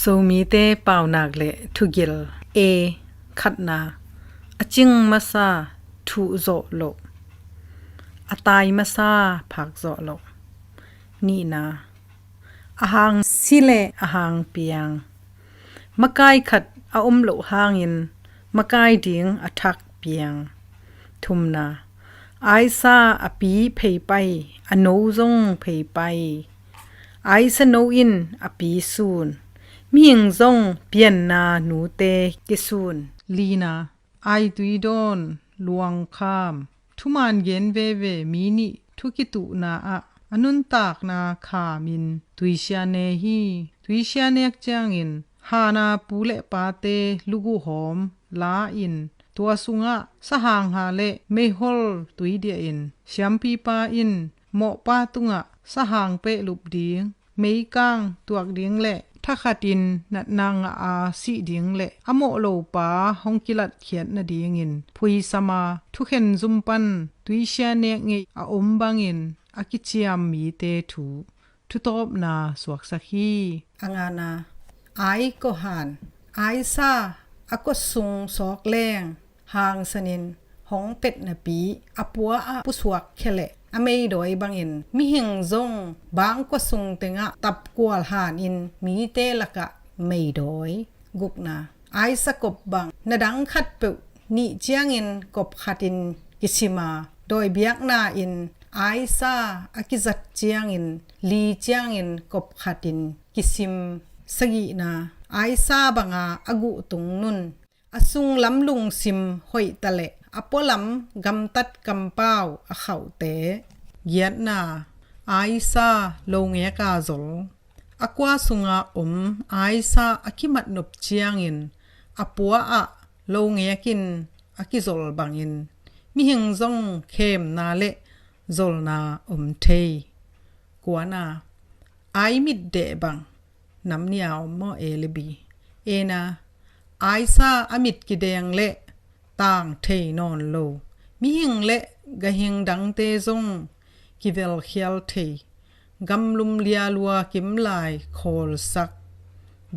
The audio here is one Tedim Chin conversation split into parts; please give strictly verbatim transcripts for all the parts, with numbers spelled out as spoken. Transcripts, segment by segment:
Zomite paunak le thugil. A, khatna, a cing masa thuh zawh loh, a tai masa phak zawh loh. Nihna, a hang si le a hang piang. Makai khat a om loh hangin makai ding a thak piang. Thumna, aisa a pi pheipai, a no zong pheipai. Aisa no in a pi sun. Mihing zong pianna nute kisun. Lina, aitui dawn, luangkham. Thuman gen veve mi nih thu kituhna ah a nuntakna khamin tuisia ne hi. Tuisia nek ciangin hana pu le pate luguhawm la-in tua sungah sahang ha le meihol tui diahin siampipa in mawhpa tungah sahang pehlup ding, meikang tuak ding le thakhatin natna ngah a sih ding le a mawh lopa hong kilatkhiat nadingin phuisama thukhen zum pan tuisia nek ngeih a om bangin a kiciam mite thu thutawpna suaksak hi. A ngana, ai kohan, aisa a kosung sawk leng hangsanin hong petnapi a pua ah pusuak khia le a meidawi bangin mihing zong bangkua sung tengah tapkual hanin mite lakah meidawi. Gukna, aisa kop bang na dang khatpeuh nih ciangin kop khatin kisima dawi biakna in aisa a kizat ciangin li ciangin kop khatin kisim. Sagihna, aisa banga a guh tung nun a sunglam lungsim hoihta le a pualam gamtat kampau a khauhte. Giatna, aisa lo ngeka zol. A kua sunga om aisa a kimatnop ciangin a pua ah lo ngekin a kizol bangin mihing zong khemna le zolna om thei. Kuana, ai mit deh bang. Nam nia om maw, A le B? Ena, aisa a mit kideng le tang thei nawn lo. Mihing le gahing dangte zong kivelkhial thei. Gamlum lialua kimlai khawlsak.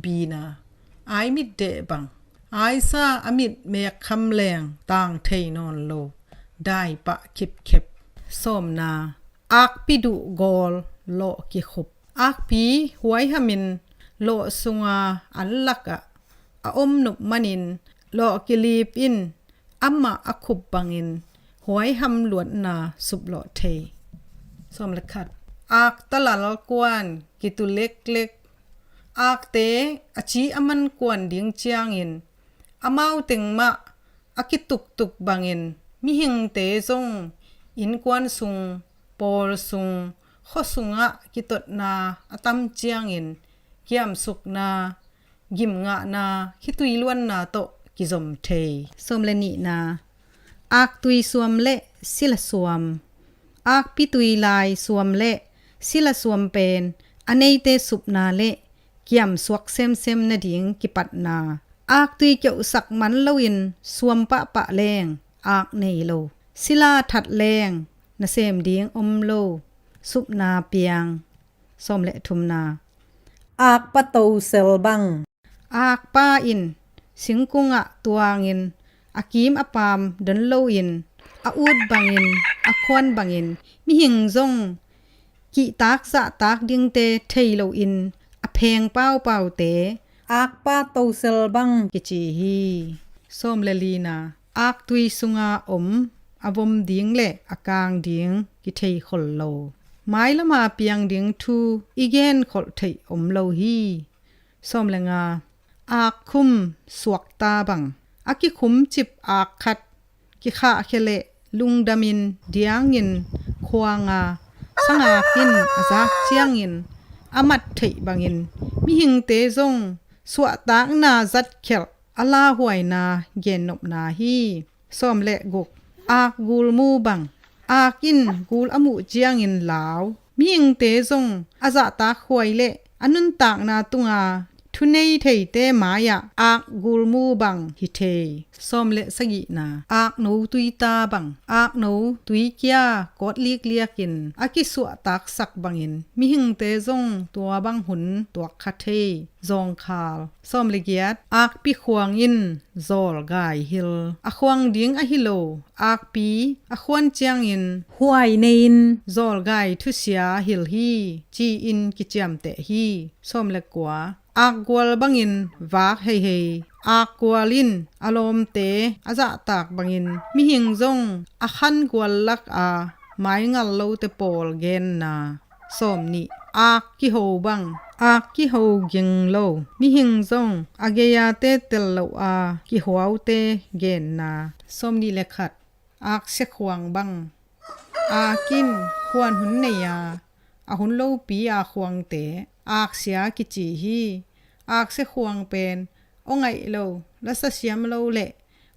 Bina, ai mit deh bang. Aisa a mit mekkham leng tang thei nawn lo. Daipah khipkhep. Sawmna, akpi duh gawl lawh kikhup. Akpi huaihamin lawh sunga an lakah a om nop manin lawh kilip in amah a khup bangin huaiham luatna suplawh thei. Sawm le khat. Akta lal kuan kitu leklek. Akte a ci a man kuan ding ciangin amau teng mah a kituktuk bangin mihingte zong innkuan sung, pawl sung, khua sungah kitotna a tam ciangin kiamsukna, gimngahna, khitui luanna tawh kizom thei. Sawm le nihna, aktui suam le sila suam. Akpitui lai suam le sila suam pen a neite supna le kiamsuak semsem nading kipatna. Aktui keuhsak man loin suam pahpah leng ak nei lo. Sila that leng nasem ding om lo. Supna piang. Sawm le thumna, akpa tosel bang. Akpa in singkungah tuangin a kim a paam don loin a ut bangin a khuan bangin mihing zong kihtak zahtak dingte thei loin a pheng paupaute akpa tosel bang kici hi. Sawm le lina, aktui sunga om a vom ding le a kang ding kithei khol lo. Mailama piang ding thu i gen kholh theih om lo hi. Sawm le nga, akkhum suakta bang. A kikhumcip ak khat kikhahkhia le lungdamin diangin khuanga sangak in a zak ciangin a mat theih bangin mihingte zong suahtakna zatkhelh a lauhuaina gennopna hi. Sawm le guk, ak gul mu bang. Ak in gul a muh ciangin lau. Mihingte zong a zahtak huai le a nuntakna tunga Thunei theite mai-ah ak gulmu bang hi thei. Sawm le sagihna, akno tuita bang. Akno tuikia kawt likliakin a kisuahtaksak bangin mihingte zong tua bang hun tuak kha thei. Zawngkhal. Sawm le giat, akpi khuang in zawlgai hil. A khuang ding ahi lo akpi a khuan ciangin huai nei-in zawlgai thusia hil hi, ci-in kiciamteh hi. Sawm le kua, akgual bangin vak heihei. Akgual in a lawmte a zahtak bangin mihing zong a khangual laka maingal lote pawl genna. Sawm nih, ak kiho bang. Ak kiho ging lo, mihing zong a gei-a te tel loha kihote genna. Sawm nih le khat, aksia khuang bang. Ak in khuan hun nei-a, a hun lopi-a khuangte aksia kici hi. Aksia khuang pen aw ngaih lo, lasa siam lo le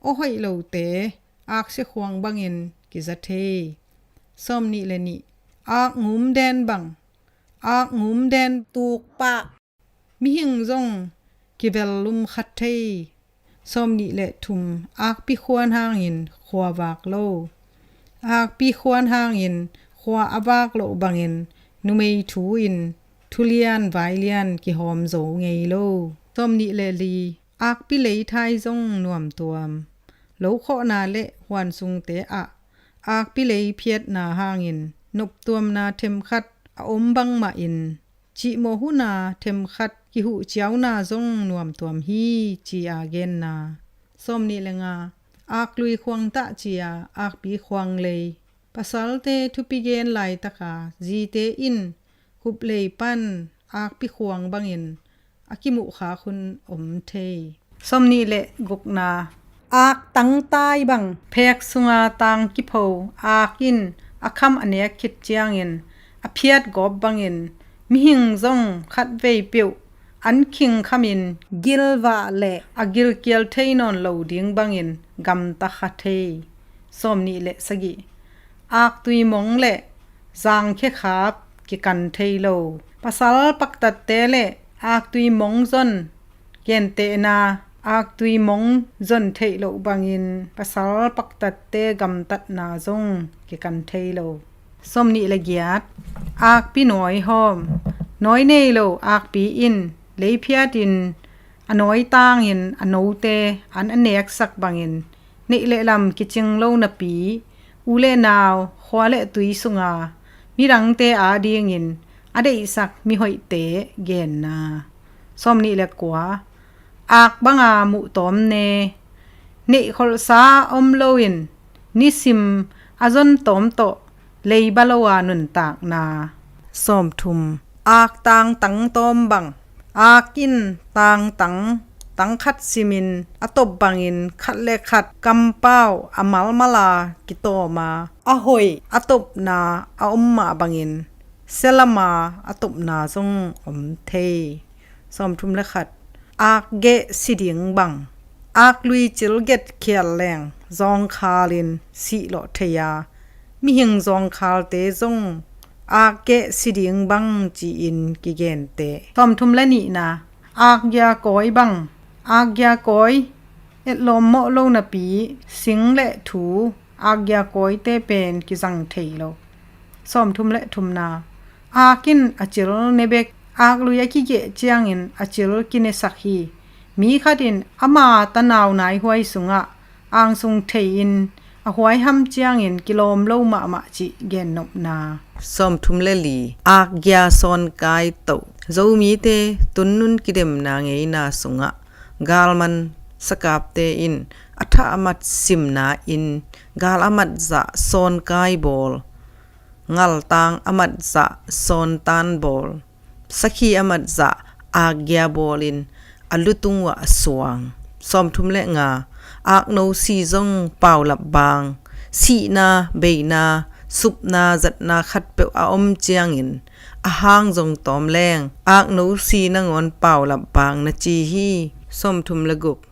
aw hoih lote aksia khuang bangin kiza thei. Sawm nih le nih, ak ngumden bang. Ak ngumden tukpah, mihing zong kivellum kha thei. Sawm nih le thum, akpi khuan hangin khua vak lo. Akpi khuan hangin khua a vak loh bangin numei thu in thulian vailian kihawm zo ngei lo. Sawm nih le li, akpi leithai zong nuamtuam. Lokhawhna le huansungte ah akpi lei phiatna hangin noptuamna themkhat a om bangmahin cihmawh huna themkhat kihuhciauna zong nuamtuam hi, ci-a genna. Sawm nih le nga, aklui khuang tah ci-a akpi khuang lei. Pasalte thupi gen laitaka zite in kuplei pan akpi khuang bangin a kimuhkhak hun om thei. Sawm nih le gukna, ak tangtai bang. Phek sunga tang kipho ak in a kham a nek khit ciangin a phiat gawp bangin mihing zong khatvei peuh an khing khamin gilvah le a gilkial thei nawn lo ding bangin gamta kha thei. Sawm nih le sagih, aktui mong le zangkhe khap kikan thei lo. Pasal paktatte le aktui mong zon gentehna, aktui mong zon theih loh bangin pasal paktatte gamtatna zong kikan thei lo. Sawm nih le giat, akpi nawi hawm. Nawi nei lo akpi in leiphiatin a nawi tangin a note an a neksak bangin neih le lam kicing lo napi, u le nau, khua le tui sunga midangte adingin a deihsak mihoihte genna. Sawm nih le kua, ak banga muhtawm ne. Neihkholhsa om loin nisim a zon tawm tawh leiba lo a nuntakna. Sawmthum, ak tangtang tawm bang. Ak in tangtang, tang khat simin a top bangin khat le khat kampau a malmal a kitawm a, a hoih a topna a om mah bangin sia lam a a topna zong om thei. Sawmthum le khat, ak geh si ding bang. Ak lui cil getkhial leng zawngkhalin sihlawh thei a, mihing zawngkhalte zong ak geh si ding bang ci-in kigenteh. Sawmthum le nihna, ak giakawi bang. Ak giakawi etlawm mawh lo napi sing le thu, ak giakawite pen kizang thei lo. Sawmthum le thumna, ak in a cil ne bek. Ak lui a kigeh ciangin a cil kinesak hi. Mi khat in ama tanau naihuai sungah angsung thei-in a huaiham ciangin kilawm lo mahmah cih gennopna. Sawmthum le li, ak gia sawnkai toh. Zomite tunnun kidemna ngeina sungah galman sakapte in a thah a mat simna in gal a mat zah sawnkai bawl, ngaltang a mat zah sawntan bawl, sakhi a mat zah akgia bawlin a lutung uah a suang. Sawmthum le nga, akno si zong paulap bang. Sihna, beina, supna, zatna khatpeuh a om ciangin a hang zong tawm leng akno si nangawn paulap bang na ci hi. Sawmthum le guk,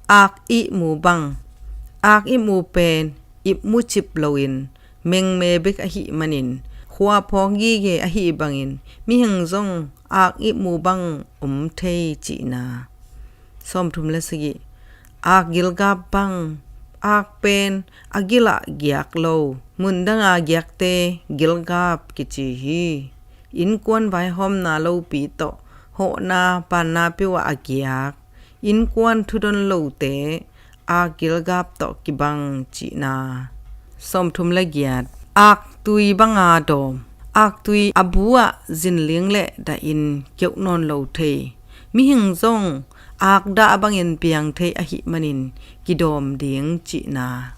ak ihmu bang. Ak ihmu pen ihmu cip loin mengme bek ahih manin Khua phawk gige ahih bangin mihing zong ak ihmu bang om thei cihna. Sawmthum le sagih. Ak gilgap bang, ak pen a gil ah giak lo, mundanga giakte gilgap kici hi. Innkuan vaihawmna lopi tawh hawhna panna peuh ah a giak, innkuan thudon lote ak gilgap tawh kibang cihna. Sawmthum le giat. Aktui banga dawm, aktui a bu ah zinling le dahin keuh nawn lo thei, mihing zong akdah bangin piang thei ahih manin kidawm ding cihna.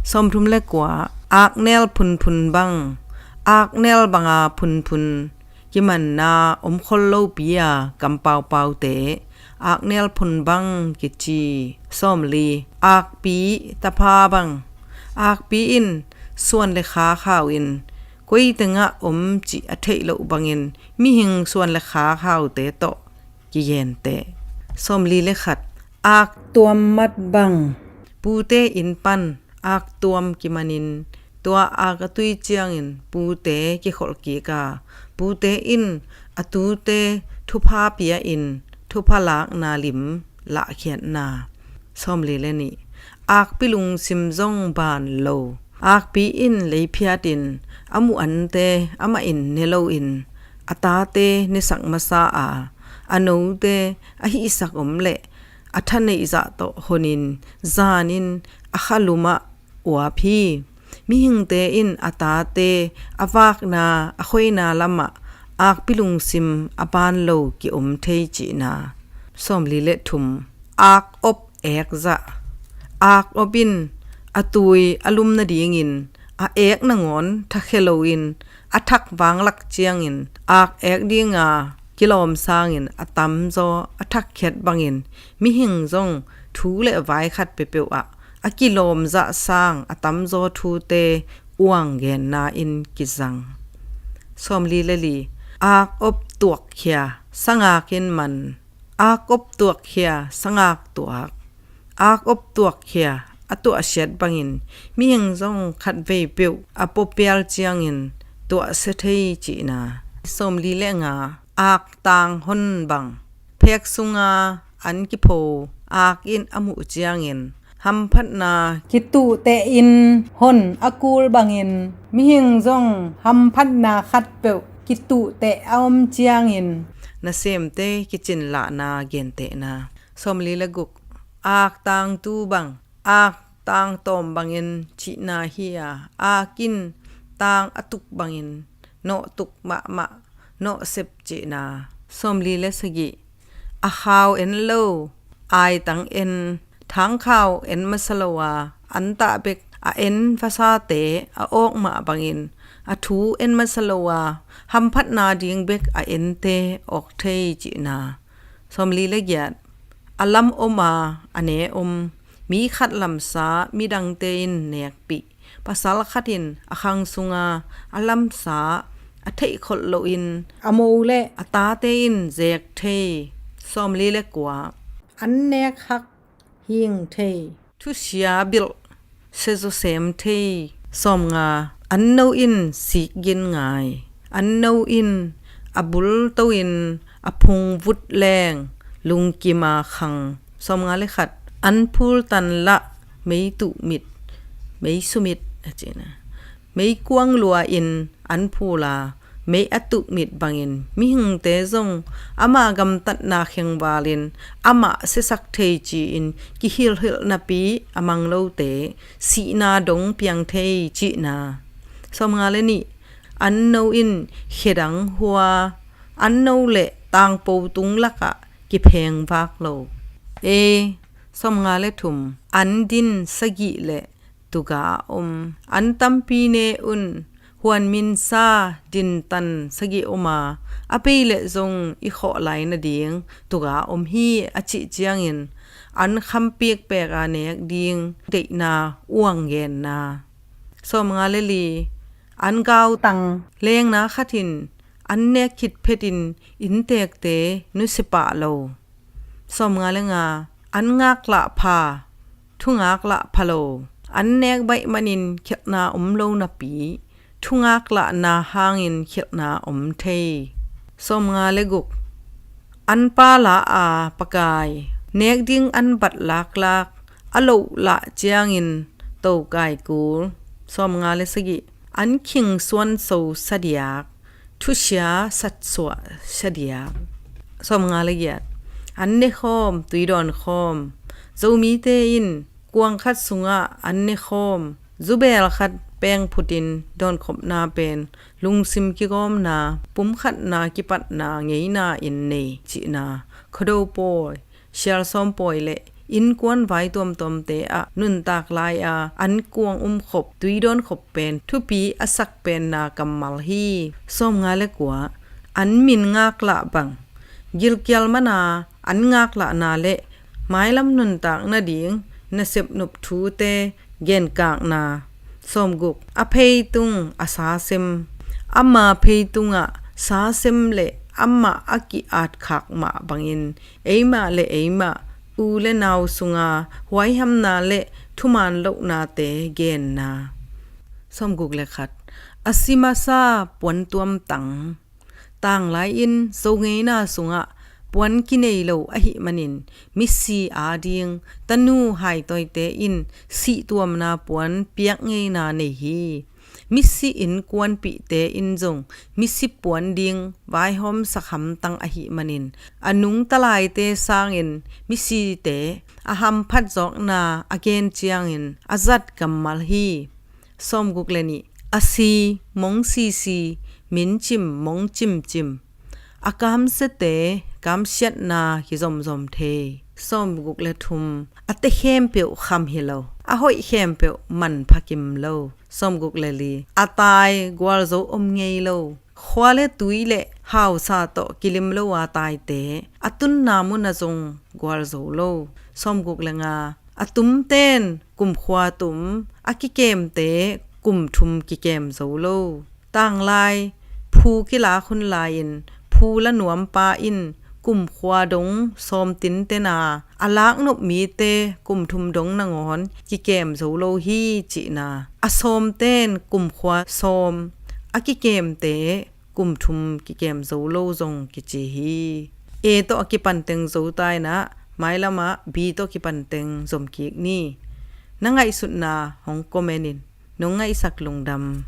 Sawmthum le kua. Aknel phunphun bang, aknel banga phunphun kimanna om khol lopi a kampaupaute aknel phun bang kici. Sawmli. Akpi tapha bang, akpi in suan le kha khau in koi tengah om cih a theih loh bangin mihing suan le kha khaute tawh kigenteh. Sawmli le khat. Aktuam mat bang, pute inn pan aktuam kimanin tua ak a tui ciangin pute kikholh kik a, pute in a tute thupha pia in thupha lakna lim lahkhiatna. Sawmli le nih. Akpi lungsim zong ban lo, akpi in lei phiatin a muh ante amah in ne loin a tate nesak masa a, a note a hihsak om le a thaneih zah tawh honin zanin a khalum ah uap hi. Mihingte in a tate a vakna a khoina lamah akpi lungsim a ban lo kiom thei cihna. Sawmli le thum. Ak op ek zah, ak op in a tui a lum nadingin a ek nangawn thakhia loin a thak vanglak ciangin ak ek dinga kilawm sangin a tamzaw a thakkhiat bangin mihing zong thu le vai khat peuhpeuh ah a kilawm zah sang a tamzaw thute uang genna in kizang. Sawmli le li. Ak op tuakkhia sangak in man, ak op tuakkhia sangak tuak, ak op tuakkhia a tuahsiat bangin mihing zong khatvei peuh a puapial ciangin tuahsia thei cihna. Sawmli le nga. Ak tang hon bang, phek sunga an kipho ak in a muh ciangin hamphatna kituhteh in hon a kul bangin mihing zong hamphatna khatpeuh kituhteh a om ciangin nasemte kicin lahna gentehna. Sawmli le guk. Ak tangtu bang, ak tang tawm bangin cihna hi a, ak in tang a tuk bangin nawhtuk mahmah, nawhsep cihna. Sawmli le sagih. A khau en lo, aitang en, thangkhau en masa lo a, antah bek a en vasate a awk mah bangin a thu en masa lo a, hamphatna ding bek a ente awk thei cihna. Sawmli le giat. A lam om a, a ne om, mi khat lamsa midangte in nekpih, pasal khat in a khang sunga a lamsa a theihkholh loin a mo le a tate in zek thei. Sawmli le kua. An nek hak hing thei, thusia bilh siazaw sem thei. Sawmnga. An no in sik gin ngai, an no in a bul to in a phung vut leng lungkima khang. Sawmnga le khat. An phul tan lah mei tuh mit, mei sumit a cihna. Meikuang lua in an phul a, mei a tuh mit bangin mihingte zong ama gamtatna khengvalin amah siasak thei ci-in kihilhhilh napi a mang lote sihna dong piang thei cihna. Sawmnga le nih. An no in khedang hua, an no le tangpo tung lakah kipheng vak lo. E. Sawmnga le thum. An din sagih le tuga a om, an tampi ne un, huanminsa dintan sagih om a, a pei leh zong i khawh lai nading tuga om hi a cih ciangin an kham pikpek a nek ding deihna uang genna. Sawmnga le li. An gautang lengna khat in an nek khit phetin inntekte nusia pah lo. Sawmnga le nga. An ngaklah pha, thungaklah pha lo, an nek baih manin khialhna om lo napi Thungaklahna hangin khialhna om thei. Sawmnga le guk. An pa la a pakai, nek ding an bat laklak, a loh lah ciangin tokai kul. Sawmnga le sagih. An khing suanso sadiak, thusia satsuah sadiak. Sawmnga le giat. An nekhawm, tuidawn khawm. Zomite in kuang khat sungah an nekhawm, zubeel khat peng phutin dawnkhopna pen lungsim kigawmna, pumkhatna kipatna ngeina in nei cihna, Khuado pawi, sialsawm pawi le innkuan vai tuamtuamte ah nuntak lai-a an kuang umkhop, tui dawnkhop pen thupi a sak penna kammal hi. Sawmnga le kua. An min ngaklah bang, gilkial mana an ngaklahna le mailam nuntak nading nasep nop thute genkakna. Sawmguk. A pheitung a sasem. Ama pheitungah sasem le amah a ki-atkhak mah bangin eimah le eimah u le nau sunga huaihamna le thuman lohnate genna. Sawmguk le khat. A si masa puantuam tang. Tanglai-in Zongeina sungah puan kinei lo ahih manin misi ading tanu haitawite in sihtuamna puan piak ngeina nei hi. Misi innkuanpihte in zong misi puan ding vaihawmsak hamtang ahih manin a nungta laite sangin misite a hamphat zawkna a gen ciangin a zat kammal hi. Sawmguk le nih. A si mong sisi, min cim mong cimcim. A kamsiate kamsiatna kizomzom thei. Sawmguk le thum. A te khempeuh kham hi lo, a hoih khempeuh manpha kim lo. Sawmguk le li. A tai gualzo om ngei lo. Khua le tui le hausa tawh kilim lo a taite a tunna munah zong gualzo lo. Sawmguk le nga. A tumten kumkhua tum, a kikemte kum thum kikem zo lo. Tanglai phu kilak hun lai-in phu la nuampa in kumkhua dong sawm tintena a laknop mite kum thum dong nangawn kikem zo lo hi cihna. A sawmten kumkhua sawm, a kikemte kum thum kikem zo lo zong kici hi. A tawh a kipanteng zo ta inah mailamah B tawh kipanteng zomkik ni. Na ngaihsutna hong comment in. Nong ngaihsak lungdam.